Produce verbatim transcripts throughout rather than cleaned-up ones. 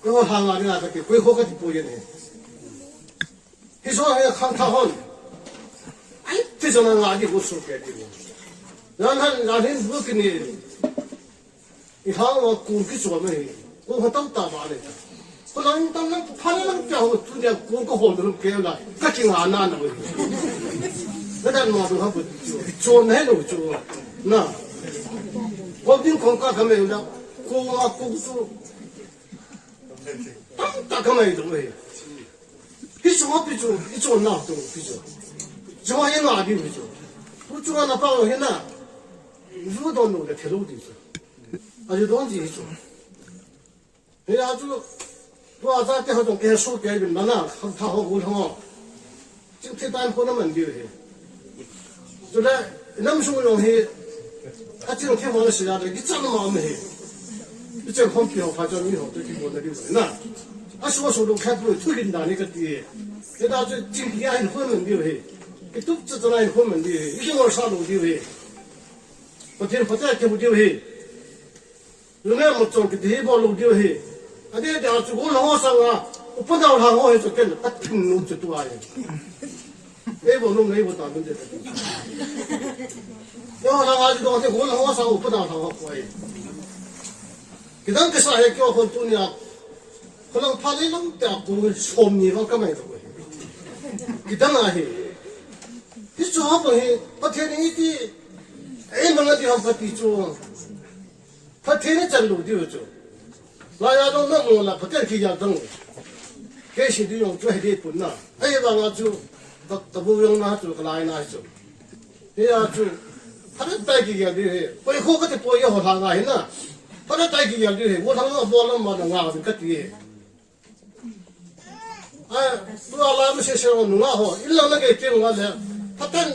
Koi ho lhanga dinga kati, koi ho kati poi ahi. Hichu hi khangthah hon. Ai, ti jong nga di hu su ke ti. Jan han, jan hin bu kini. I hang wa kung kichol mai. Kung ha tam ta ba le. Ko lang tam lang pha lang pia ho tu dia kung ko hol dum ke la. Ka ki nga na na we. Na dan ma du ha bu. Chon he lo chu. Na. Ko din kong ka ka me la. Kung a kung chu. Tam ta ka mai du we. Hichu pi chu, hichu na tu pi chu. Chu hi nga di pi chu. Pu chu na pa hi na. Ju don lo le thelo di chu. A ju don ji chu. He a chu. Tua cha te ho jong ke su ke bin na na, khangthah ho gol ho. Chingthei tan ho na man di he. Chule, nam sung jong hi, a chingthei ho na sia le, kichang ma um hi. Kichang khom pi ho pha chang mi ho te kibol na di na. A su su lo khat lo thu lin da ni kati. Te da chu chingthei a hin ho man di hi. Kitup cha cha na hin ho man di hi. Ki ngol sa lo di hi. Pathen phatah a kimu diu hi. Lungneo machon kiti hi bol lou diu hi. Adeh deh a chu gol ho sanga, upa nao lhang ho hi chu ken, ka thin nu chu tu ahi. Ei bol lou nei bol ta nun de. Yo lhang a chu dong hi gol ho sanga upa nao lhang ho ko ahi. Kidang kisa hi kyo khon tunia. Kholang pha lei lang te a ko som ni vang ka mai to ahi. Kidang ahi. Hichu ha pa hi, Pathen in iti, ei mang a di ham kati chu. Pathen in chan lou diu chu. Laiya dong na mo la, Pathen kigel dong. Kei si di jong chu hi di pun na. Ahivanga chu, ka, ka bu jong na chu, ka lai na chu. Hia chu, Pathen tai kigel di hi. Poi kho kati poi ho lhanga hi na. Pathen tai kigel di hi. Wo lhanga bol lam ma na nga kati hi. Ai, tua la mi se se nunga ho, illa na ke ke nunga le. Pathen,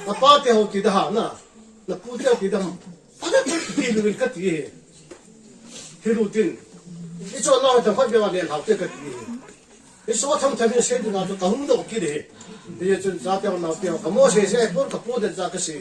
na pa te ho ti da ha na, na pu te ti da. Pathen ti lu ka ti he. Hi lu tin. I cho na ho ta phat be wa le hau te ka ti he. I so tham tham se du na to ka hung do ki de. Ye chun za te na te ka mo se se por ka po de za ka se.